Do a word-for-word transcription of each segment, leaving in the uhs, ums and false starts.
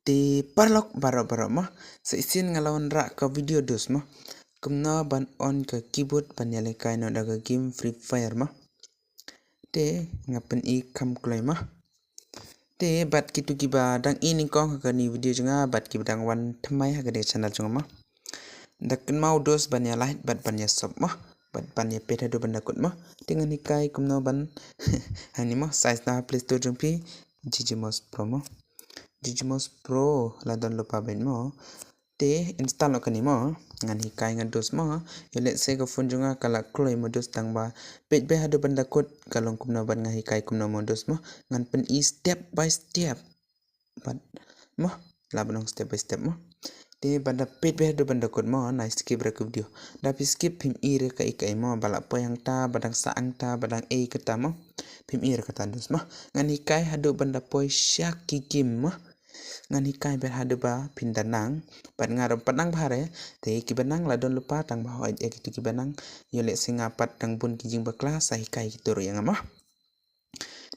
Te paralok baroh baroh mo. Sa shisien nga la wanrah ka video dos mo. Kumno ban on ka keyboard ban ïalehkai noh da ka game Free Fire mo. Te nga pyni kham kloi mo. Te bad kito kiba dang i nyngkong ha kane ka video jong nga bad kiba dang wan thymmai ha kane ka channel jong nga mo. Da kynmaw dos ban ïa like bad ban ïa sub mo. Bad ban ïa peit haduh ban da kut mo. Te ngan hikai kumno ban hangne mo, search na Play Store jong phi, Gigimouse Pro mo. Gigimouse Pro la don lypa beit mo. Te install noh kane mo. Ngan hikai nga dos mo. Ïa lehse ka phone jong nga ka la kloi mo dos tang ba peit beit haduh ban da kut ka long kumno bad nga hikai kumno mo dos mo. Ngan pyni step by step. Bad mo, la ban ong step by step mo. Te ban da peit beit haduh ban da kut mo, nai skip ïa ka video. Da phi skip phim i ïa kaei kaei mo, ba la poi hangta, ba dang sah hangta, ba dang ei kata mo. Phim i ïa kata dos mo. Ngan hikai haduh ban da poi sha ki game mo. Ngan hikai beit haduh ba phin da nang. Bad nga ruh pat nang bha re, te kiba nang la don lypa tang ba hoi ïa kito kiba nang. Ïa lehse nga pat dang bun ki jingbakla sa hikai kito ruh ïa nga mo.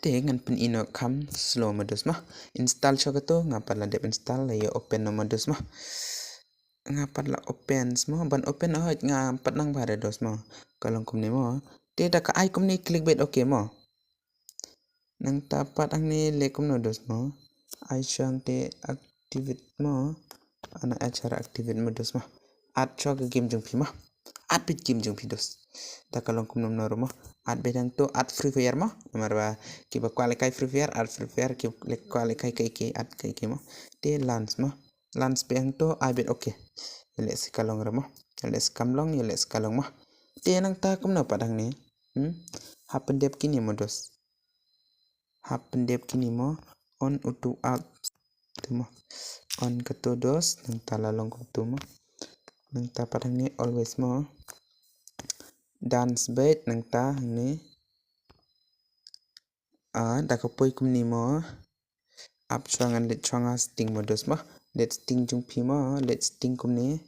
Te ngan pyni noh kham slow mo dos mo. Install shuwa kato, nga pat la dep install, la ïa open noh mo dos mo. Nga pat la open mo, ban open hoi nga pat nang bha re dos mo. Ka long kumne mo. Te da ka ai kumne click beit okay mo. Nangta pat hangne leh kumno dos mo. Ai shuwa te activate mo. Ana ai shuwa activate mo dos mo. Add shuwa ka game jong phi mo. Add beit game jong phi dos. Da ka long kumno mo ruh mo. Add beit hangto, add Free Fire mo. Namar ba kiba kwah lehkai Free Fire, add Free Fire, kiba kwah lehkai kaei kaei, add kaei kaei mo. Te launch mo. Launch beit hangto, ai beit okay. Ïa lehse ka long re mo. Ïa lehse kam long, ïa lehse ka long mo. Te nangta kumno pat hangne. Hmm? Hap pyndep kine mo dos. Hap pyndep kine mo, on uto apps. To mo. On kato dos, nangta la long kumto mo. Nangta pat hangne always mo. Dance beit, nangta hangne. Ah, da ka poi kumne mo. App shuwa ngan leit shuwa nga setting mo dos mo. Leit setting jong phi mo, leit setting kumne.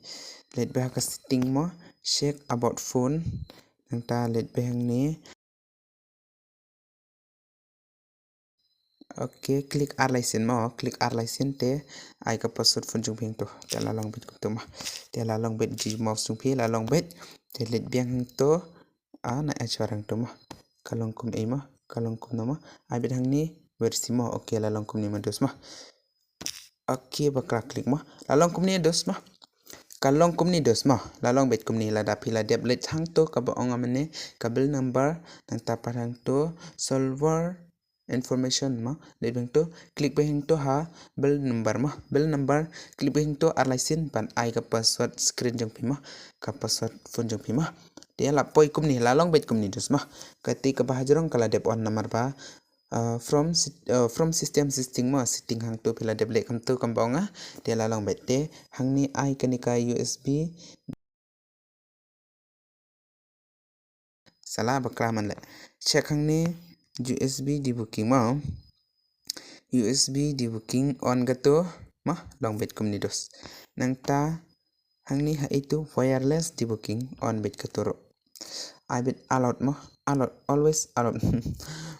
Leit beit ha ka setting mo. Check about phone. Nangta leit beit hangne. Okay, click ar lai sien mo, click ar lai sien te ai ka password phone jong phi hangto. Te la long beit kumto mo. Te la long beit, Gigimouse jong phi la long beit. Te leit biang hangto. Ah, na ai shuwa hangto mo. Ka long kumne mo, ka long kumno mo. Ai beit hangne, verify mo. Okay, la long kumne mo dos mo. Okay, bakla click mo. La long kumne dos mo. Ka long kumne dos mo. La long beit kumne, lada phi la dep leit hangto kaba ong mynne ka build number, nangta pat hangto solver information mo. Leit beit hangto, click beit hangto ha build number mo. Build number, click beit hangto ar lai sien ban ai ka password screen jong phi mo. Ka password phone jong phi mo. Te la poi kumne, la long beit kumne dos mo. Kata kaba hajrong ka la dep on namar ba Uh, from sit- uh, from system setting mo, setting hangto phi la dep leh kumto kumba ong nga. Te la long beit te hangne ai kane ka U S B. Sala bakla man leh. Check hangne U S B debooking mo. U S B debooking on kato mo, long beit kumne dos. Nangta hangne ha itu wireless debooking on beit kato ruh. Ai beit allowed mo, allowed, always allowed.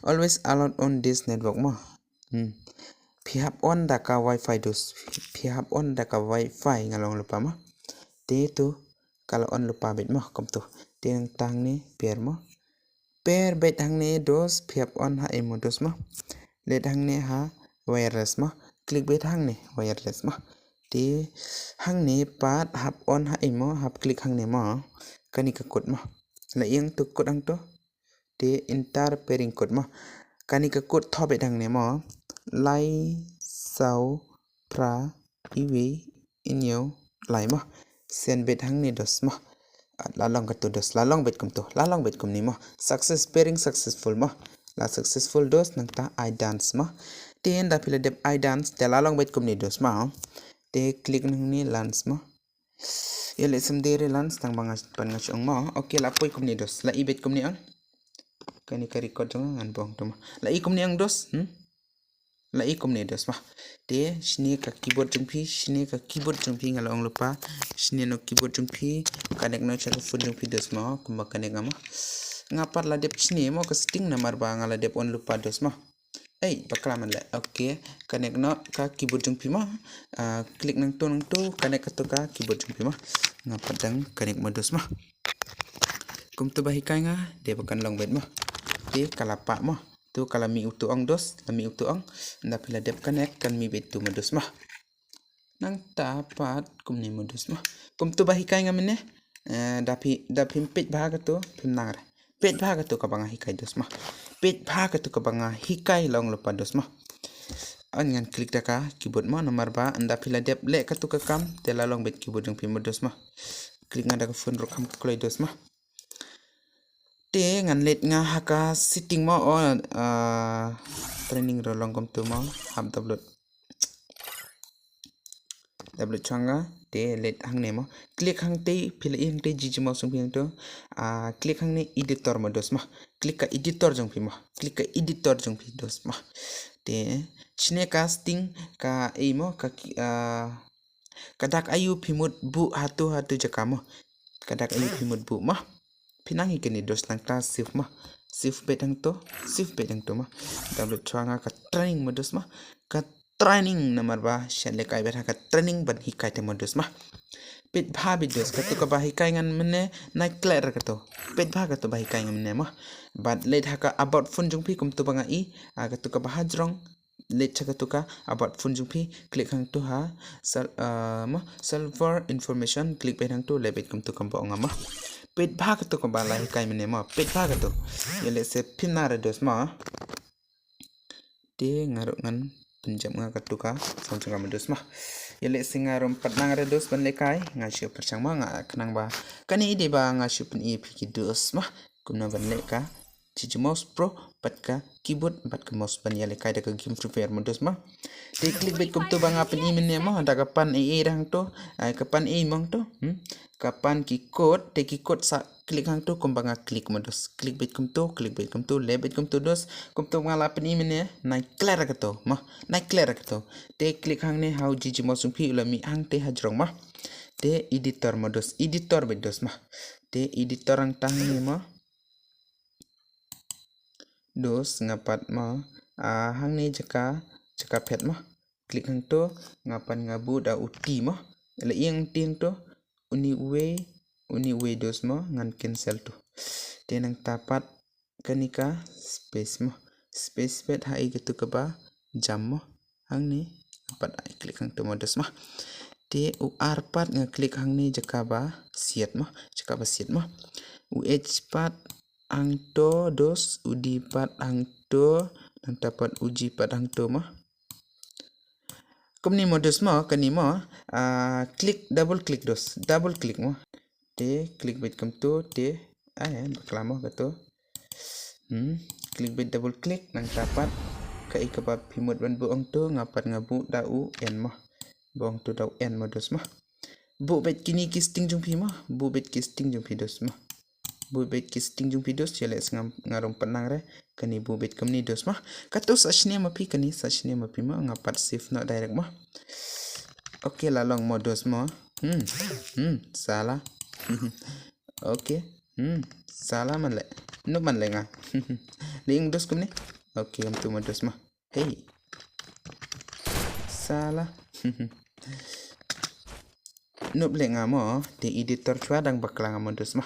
Always allowed on this network mo. Hmm. Phi hap on da ka wifi dos. Phi hap on da ka wifi nga long lypa mo. Te to ka la on lypa beit mo kumto. Te nangta hangne pair mo. Pair beit hangne dos, phi hap on ha ei mo dos mo. Leit hangne ha wireless mo. Click beit hangne wireless mo. Te hangne pat hap on ha ei mo, hap click hangne mo. Kane ka code mo. La ïeng to code hangto. Te enter pairing code mo. Kane ka code thoh beit hangne mo. Lai saw phra iwei hynñiew lai mo. Send beit hangne dos mo. Ah, la long kato dos, la long beit kumto, la long beit kumne mo. Success, pairing successful mo. La successful dos, nangta ai done mo. Te ynda phi la dep ai done, te la long beit kumne dos mo. Te click hangne launch mo. Ïa leh sem dei re launch tang ba nga pan nga shong mo. Okay, la poi kumne dos, la i beit kumne ang. Kane ka record jong nga ngan buh hangto mo. La i kumne ang dos, hmm? La i kumne dos mo. Te shne ka keyboard jong phi, shne ka keyboard jong phi nga la ong lypa. Shne noh keyboard jong phi, connect noh sha ka phone jong phi dos mo, kumba connect nga mo. Nga pat la dep shne mo ka setting namar ba nga la dep on lypa dos mo. Ei, bakla man leh. Okay, connect noh ka keyboard jong phi mo. Ah, click nangto nangto, connect kato ka keyboard jong phi mo. Nga pat dang connect mo dos mo. Kumto ba hikai nga, dei ba kan long beit mo. Te ka la pah mo. To ka la mih uto ong dos, la mih uto ong. Ynda phi la dep connect kan mih beit to mo dos mo. Nangta pat kumne mo dos mo. Kumto ba hikai nga mynne. Eh, da phi, da phim peit bha kato, phim nang re. Peit bha kato kaba nga hikai dos mo. Peit bha kato kaba nga hikai long lypa dos mo. Yn ngan click da ka keyboard mo, namar ba ynda phi la dep leh kato ka kam, te la long beit keyboard jong phi mo dos mo. Click nga da ka phone ruh kham kloi dos mo. Te ngan leit nga ha ka setting mo, o, ah, training ruh long kumto mo, hap download. Download chwa nga, te leit hangne mo. Click hangtei, phi la i hangtei, G G mouse jong phi hangto. Ah, click hangne editor mo dos mo. Click ka editor jong phi mo. Click ka editor jong phi dos mo. Te shne ka setting ka ei mo, ka ki-, ah, ka dak aïu phi mut buh hato hato jaka mo. Ka dak aïu phi mut buh mo. Phi nang hi kane dos, nangta save mo. Save beit hangto, save beit hangto mo. Download chwa nga ka training mo dos mo. Ka training namar ba shen lehkai beit ha ka training ban hikai te mo dos mo. Peit bha beit dos, kato kaba hikai ngan mynne, nai klet ra kato. Peit bha kato ba hikai ngan mynne mo. Bad leit ha ka about phone jong phi kumto ba nga i, ah, kato kaba ha jrong. Leit cha kato ka about phone jong phi, click hangto ha, sel-, ah, mo, server information, click beit hangto, leh beit kumto kumba ong nga mo. Peit bha kato kaba la hikai mynne mo, peit bha kato. Ïa lehse phim nang re dos mo. Te nga ruh ngan pynjop nga kato ka phone jong nga mo dos mo. Ïa lehse nga ruh ym pat nang re dos ban lehkai, nga shu pyrshang mo, nga khnang ba kane i dei ba nga shu pyni phi ki dos mo. Kumno ban leh ka G G Mouse Pro, bad ka keyboard, bad ka mouse ban ïalehkai da ka game Free Fire mo dos mo. Te click beit kumto ba nga pyni mynne mo, da ka pan ei ei hangto, ai ka pan ei mo hangto, hmm? Ka pan ki code, te ki code sa click hangto kumba nga click mo dos. Click beit kumto, click beit kumto, leh beit kumto dos, kumto ba nga la pyni mynne, nai klet kato mo, nai klet kato. Te click hangne ha u G G Mouse jong phi u la mih hangte ha jrong mo. Te editor mo dos, editor beit dos mo. Te editor hangta hangne mo. Dos nga pat mo, ah, hangne jaka, jaka phet mo. Click hangto, nga pat nga buh da u T mo. La ïeng T hangto, uni uwei, uni uwei dos mo, ngan cancel to. Te nangta pat kane ka space mo. Space phet ha i kato kaba jam mo. Hangne, nga pat ai click hangto mo dos mo. Te u R pat nga click hangne jaka ba siat mo, jaka ba siat mo. U H pat hangto dos, u D pat hangto, nangta pat u G pat hangto mo. Kumne mo dos mo, kane mo, ah, click, double click dos, double click mo. Te click beit kumto, te, ai, bakla mo kato. Hmm, click beit double click, nangta pat kaei kaba phi mut ban buh hangto, nga pat nga buh da u N mo. Buh hangto da u N mo dos mo. Buh beit kine ki setting jong phi mo, buh beit ki setting jong phi dos mo. Buh beit ki setting jong phi dos, ïalehse nga, nga ruh ym pat nang re, kane buh beit kumne dos mo. Kato sa shne ma phi kane, sa shne ma phi mo, nga pat save noh direct mo. Okay, la long mo dos mo. Hmm, hmm, sala. Okay, hmm, sala man leh. Nop man leh nga. Leh ïeng dos kumne. Okay, kumto mo dos mo. Hey. Sala. Nop leh nga mo, te editor chwa dang bakla nga mo dos mo.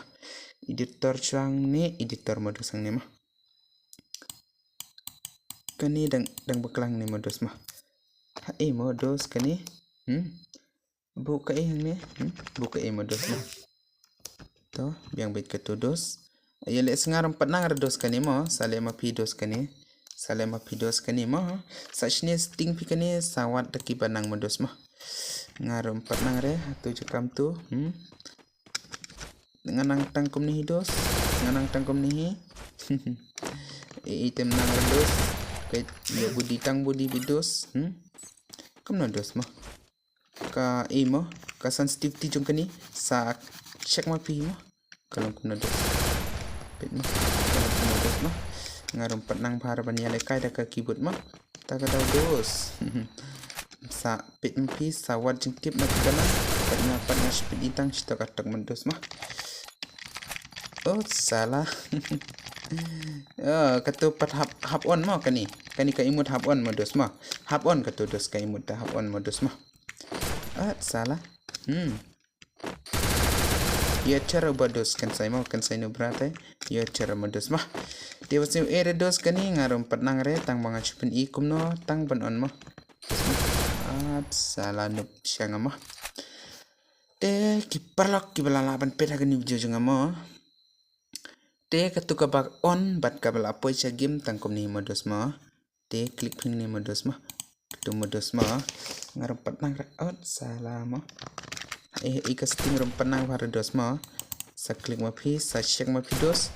Editor chwa hangne, editor mo dos hangne mo. Kane dang, dang bakla hangne mo dos mo. Haei mo dos kane. Hmm. Buh kaei hangne, hmm? Buh kaei mo dos mo. To, biang beit kato dos. Ïalehse nga ruh ym pat nang re dos kane mo, sa leh ma phi dos kane. Sa leh ma phi dos kane mo. Sa shne setting phi kane, sa wad da kiba nang mo dos mo. Nga ruh ym pat nang re, hato jaka kumto, hmm? Nga nang tang kumne hi dos, nga nang tang kumne hi. Ei, ei tem nang re dos. Peit, ïa budi tang budi beit dos, hmm? Kumno dos mo. Kaei mo, ka sensitivity jong kane, sa check ma phi mo. Ka long kumno dos. Peit mo, ka long kumno dos mo. Nga ruh ym pat nang bha re ban ïalehkai da ka keyboard mo. Ta ka daw dos. Sa peit ma phi, sa wad jingtip na ki ba nang. Peit nga pat nga shu peit i tang shi tok ar tok mo dos mo. Oh, sala. Oh, katu pat hap, hap on mo kani. Kani ka emote hap on mo dos mo. Hap on katu dos ka emote ta hap on mo dos mo. At sala. Hmm. Ïa chara ba dos kan sai mo, kan sai no bra te. Ïa chara mo dos mo. Te wat sñiaw ei re dos kani nga rum pat nang re tang ba nga shu pyni kumno tang ban on mo. At sala nup sha nga mo. Te ki paralok ki ba la lah ban peit ha kani video jong nga mo. Te katu ka ba on bad ka ba la poi sha game tang kumne mo dos mo. Te click phin ne mo dos mo. Katu mo dos mo. Nga rum pat nang re ot sala mo. Eh, i ka setting rum pat nang bha re dos mo. Sa click mo phi, sa check mo phi dos.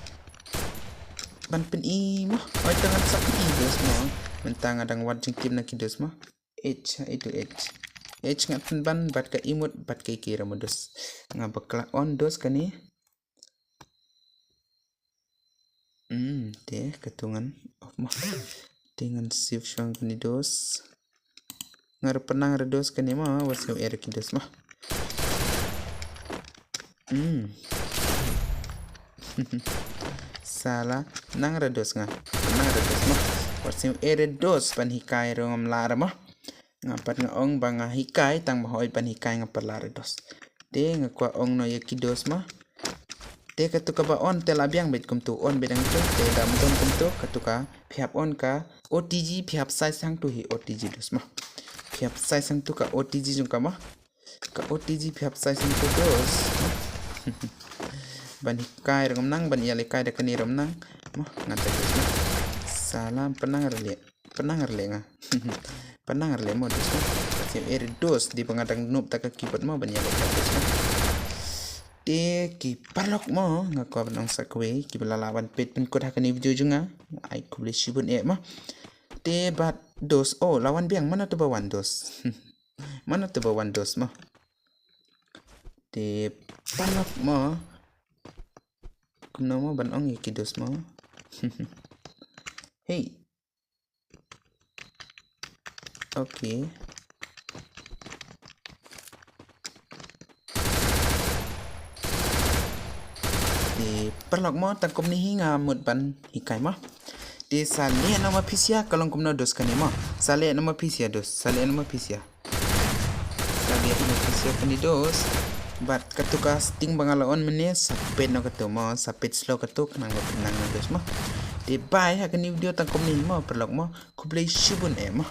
Ban pyni mo. Oi tang sa pyni dos mo. Mynta nga dang wad jingtip na ki dos mo. H, itu H. H ngat pynban bad ka emote bad ka iki re mo dos. Nga bakla on dos kani. Hmm, te katu ngan off mo. Te ngan save shong kani dos. Nga re penang re dos kani mo, wat sñiaw ei re ki dos mo. Hmm. Sala, nang re dos nga. Nang re dos mo. Wat sñiaw ei re dos ban hikai re ngam lah re mo. Nga pat nga ong ba nga hikai tang ba hoi ban hikai nga pat lah re dos. Te nga kwah ong no ïa ki dos mo. Te katu ka ba on te la biang beit kumtu on beit dang tu te dam dam kumtu katu ka phi hap on ka O T G phi hap sai sang tu hi O T G dos mo. Phi hap sai sang tu ka O T G jong ka mo. Ka O T G phi hap sai sang tu dos. Ban hikai re ngam nang ban ïa le kai da kani re ngam nang. Mo nga ta dos mo. Salam penang re le. Penang re le nga. Penang re le mo dos mo. Sñiaw ei re dos di ba nga dang nup ta ka keyboard mo ban ïa le ka dos mo. Te ki paralok mo nga kwah ban ong sa kawei ki ba la lah ban peit pynkut ha kani video jong nga. Ai khublei shibun eh mo. Te bad dos oh la wan biang mano te ba wan dos. Mano te ba wan dos mo. Te paralok mo. Kumno mo ban ong ïa ki dos mo. Hey. Okay. Te paralok mo tang kumne hi nga mut ban hikai mo. Te sa leh no ma phi sia ka long kumno dos kani mo. Sa leh no ma phi sia dos. Sa leh no ma phi sia. Sa leh no ma phi sia kani dos. Bad katu ka setting ba nga la on mynne sa peit no katu mo, sa peit slow katu khnang ba phin nang no dos mo. Te bye ha kani video tang kumne hi mo paralok mo. Khublei shibun eh mo.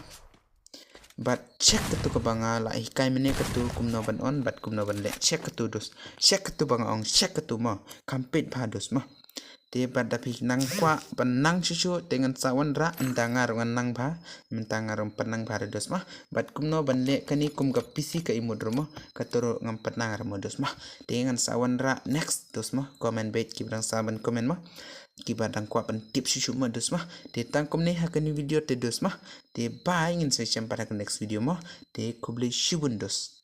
Bad check katu ka ba nga la hikai mynne katu kumno ban on bad kumno ban leh check katu dos. Check katu ba nga ong check katu mo. Kam peit bha dos mo. Te bad da phi nang kwah ban nang shuh shuh te ngan sa wanrah ynda nga ruh ngan nang bha. Mynta nga ruh ym pat nang bha re dos mo. Bad kumno ban leh kani kum ka P C ka emote ruh mo. Katu ruh ngam pat nang re mo dos mo. Te ngan sa wanrah next dos mo. Comment beit ki ba dang sa ban comment mo. Ki ba dang kwah ban tip shuh shuh mo dos mo. Te tang kumne ha kani video te dos mo. Te bye ngin sa ïashem pat ha ka next video mo. Te khublei shibun dos.